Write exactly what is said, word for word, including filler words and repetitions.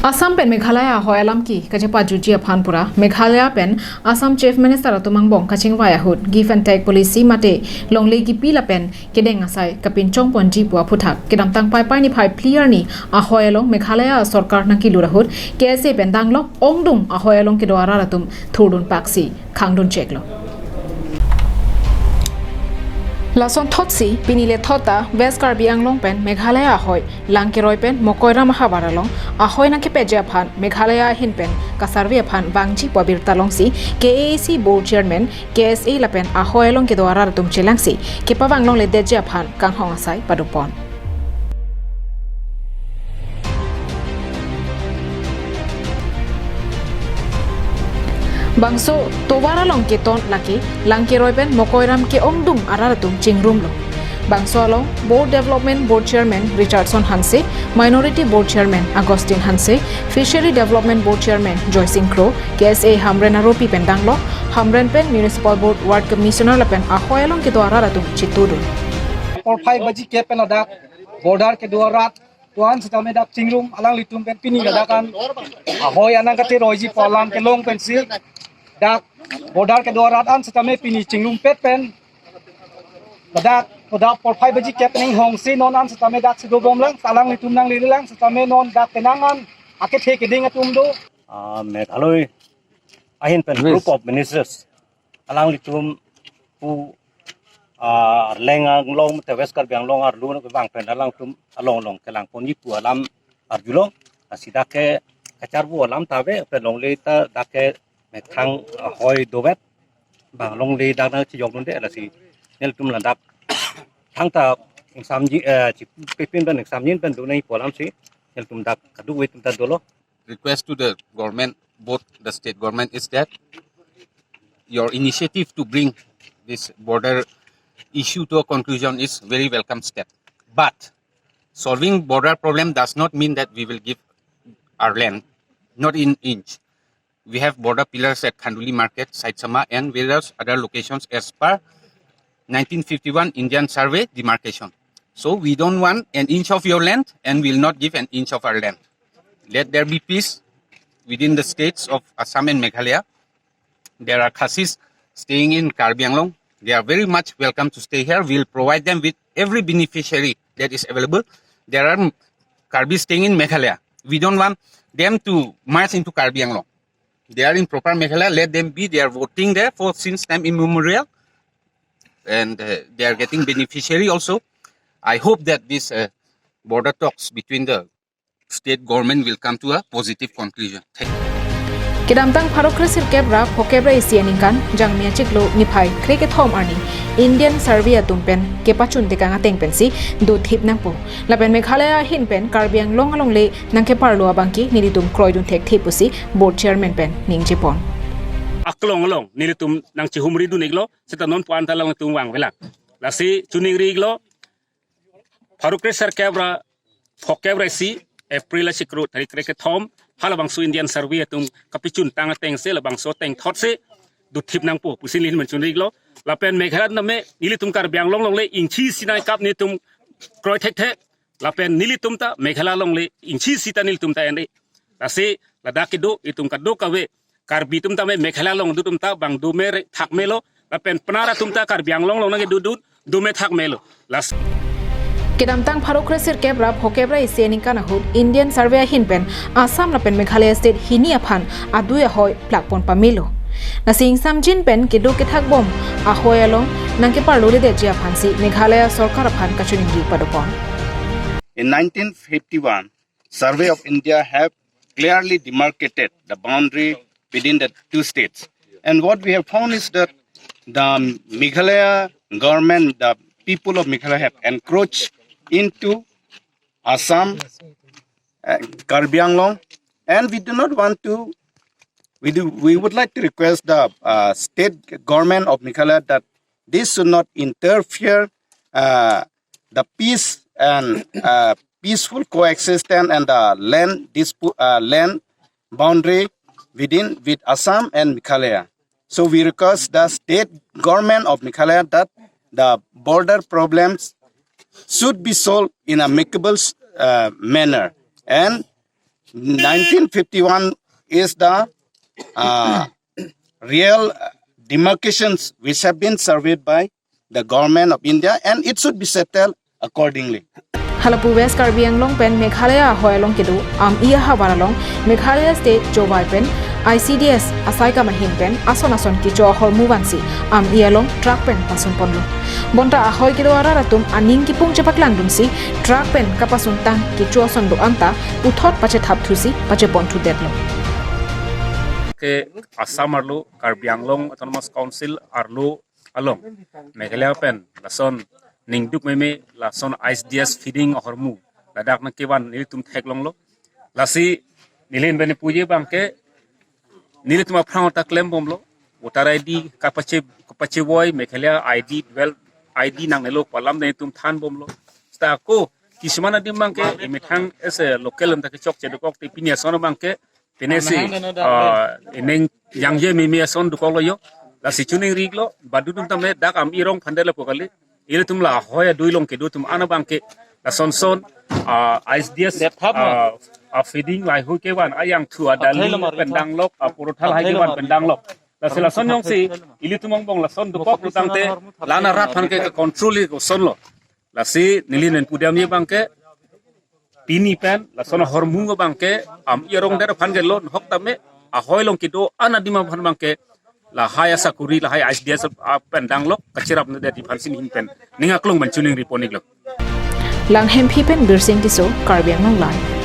Assam pen Meghalaya ahoi alam ke kachepajuji aphan pura Meghalaya pen Assam Chief Minister atum angbong kachingvai ahut give and take policy mate longle kipi lapen kedeng asai kapinchong ponji pu aphuthak kedamtang Paipai niphai phli arni ahoi along Meghalaya sorkar nangkelut ahut K S A pen danglok ongdung ahoi along kedo arat atum thurdun paksi khangdun cheklo. Lason thotsi pini le thot ta West Karbi Anglong pen Meghalaya ahoi Langkeroi pen Mokoiram ahavar along ahoi nangkepetji aphan Meghalaya ahin pen kasurvey aphan vangji pu abirta longsi K A A C Board Chairman, K S A lapen ahoi along kedo arat atum chelangsi kepavang longledetji aphan kanghong asai padopon. Bangso tovar along keton lake Langkeroi pen Mokoiram ke-ongdung arat atum chingrumlo. Bangso along Board Development Board Chairman Richardson Hanse, Minority Board Chairman Augustine Hanse, Fishery Development Board Chairman Joysing Kro, K S A Hamren aropi pen danglok, Hamren pen Municipal Board Ward Commissioner lapen ahoi along kedo arat atum chitudun. Porphai baji kep pen ladak border kedo arat tuan setame dak chingrum alanglitum pen pini ladak an ahoi anang kate roiji pu alam kelong pensi dak border kedo arat an setame pini chingrumpet pen ladak pada porphai baji kep ning hongsi non an setame dak si dobomlang, alanglitum nanglelelang setame non dak penang an akethe keding atum do. Ah, Meghalaya ahin pen Yes. Group of Ministers alanglitum pu, ah, Arleng Anglong te West Karbi Anglong arlo nang kevang pen alangtum along along kelangponji pu alam arjulong. Lasi dak ke kacharbu alam ta ave, pen longle ta dak ke methang ahoi dovet, bang longle dak nangchijokdunde, lasi nelitum ladak thangta ingsamji, eh, chipepin pen ingsamjin pen donangji pu alamsi nelitum dak kadokave atum ta dolo. Request to the government, both the state government, is that your initiative to bring this border issue to a conclusion is very welcome step. But solving border problem does not mean that we will give our land, not in inch. We have border pillars at Khanduli Market, Saitsama, and various other locations as per nineteen fifty-one Indian Survey demarcation. So we don't want an inch of your land, and we'll not give an inch of our land. Let there be peace within the states of Assam and Meghalaya. There are Khasis staying in Karbi Anglong. They are very much welcome to stay here. We'll provide them with every beneficiary that is available. There are Karbi staying in Meghalaya. We don't want them to merge into Karbi Anglong. They are in proper Meghalaya. Let them be. They are voting there for since time immemorial. And, uh, they are getting beneficiary also. I hope that this, uh, border talks between the state government will come to a positive conclusion. Thank you. Kedamtang pharo kresirkep ra phokep ra isi aningkan Jangmi achiklo niphai krekethom arni Indian Survey atum pen kepachun tekang ateng pensi dothip nangpo. Lapen Meghalaya ahin pen Karbi Anglong alongle nangkeparlo abangke nelitum kroidun thekthe pusi Board Chairman pen ningjepon. Aklong along nelitum nangchihumridun iklo, seta non puan ta alangtum vangvelang. Lasi choningri iklo, pharo kresirkep ra phokep ra isi April achiklo tarik krekethom halabangso Indian Survey atum kapachuntang atengsi labangso ateng thotsi dothip nangpo pusi nelihin menchonri iklo. Lapen Meghalaya name nelitum Karbi Anglong alongle ingchi isi nangkap nelitum kroi thekthe. Lapen nelitum ta Meghalaya alongle ingchi isi ta nelitum ta en-e. Lasi ladak kedo itum kadokave Karbi atum tame Meghalaya along do atum ta bang dome re thakmelo, lapen penara atum ta Karbi Anglong along nangkedodun dome thakmelo. Lasi kedamtang pharo kresirkep ra phokep ra isi aningkan ahut Indian Survey ahin pen Assam lapen Meghalaya state hini aphan adui ahoi plakpon pamelo. Lasi ingsamjin pen kedo kethakbom ahoi along nangkeparloledetji aphansi Meghalaya sorkar aphan kachoningri padopon. In nineteen fifty-one, Survey of India have clearly demarcated the boundary within the two states. And what we have found is that the Meghalaya government, the people of Meghalaya have encroached into Assam, uh, Karbi Anglong, and we do not want to, we do, we would like to request the, uh, state government of Meghalaya that this should not interfere, uh, the peace and, uh, peaceful coexistence and the land dispu-, uh, land boundary within with Assam and Meghalaya. So we request the state government of Meghalaya that the border problems should be solved in amicable, uh, manner, and nineteen fifty-one is the uh, real demarcations which have been surveyed by the government of India, and it should be settled accordingly. Halapu West Karbi Anglong pen Meghalaya ahoi along kedo Am-i ahavar along Meghalaya State Jowai pen I C D S asai kamahin pen ason ason kecho ahormu vansi Am-i along truck pen pasun ponlo. Bonta ahoi kedo arat atum aning kipung chepaklangdunsi truck pen kapasuntang kecho ason do-an ta puthot pachethap thusi pachepon thudetlo. Ke Assam arlo, Karbi Anglong Autonomous Council arlo along Meghalaya pen lason ningduk meme lason I C D S feeding ahormu ladak nangkevan nelitum theklonglo. Lasi neli pen puji abangke nelitum aphrang ta klembomlo. Voter I D kapache, kapachevoi Meghalaya I D, dual I D nangnelo pu alam nelitum thanbomlo. Seta ako kisuman adim abangke emethang ese local anta kechokche dokok te pini ason abangke penesi, ah, ining jangje mimi ason dokoklo jo. Lasi chuning riklo, badudun tame dak Am-i arong aphan det lapu kali. Ilitum la ahoi adui along kedo atum an abangke lason son, ah, I C D S, ah, ah, feeding lahai kevan, ayang thu adali pen danglok, ah, porotha lahai kevan pen danglok. Lasi lason jongsi ilitum angbong lason dokok putangte la-an arat aphan ke control-i kosonlo. Lasi neli pen pudamji abangke pini pen lason ahormu abangke Am-i arong det aphan ke lon hok tame ahoi along kedo an adim aphan abangke lahai asakuri, lahai I C D S pen danglok kacherapnedetji aphan si neli pen ning aklong pen chuning riponiklo. Langhemphi pen Birsing Tisso, Karbi Anglong Live.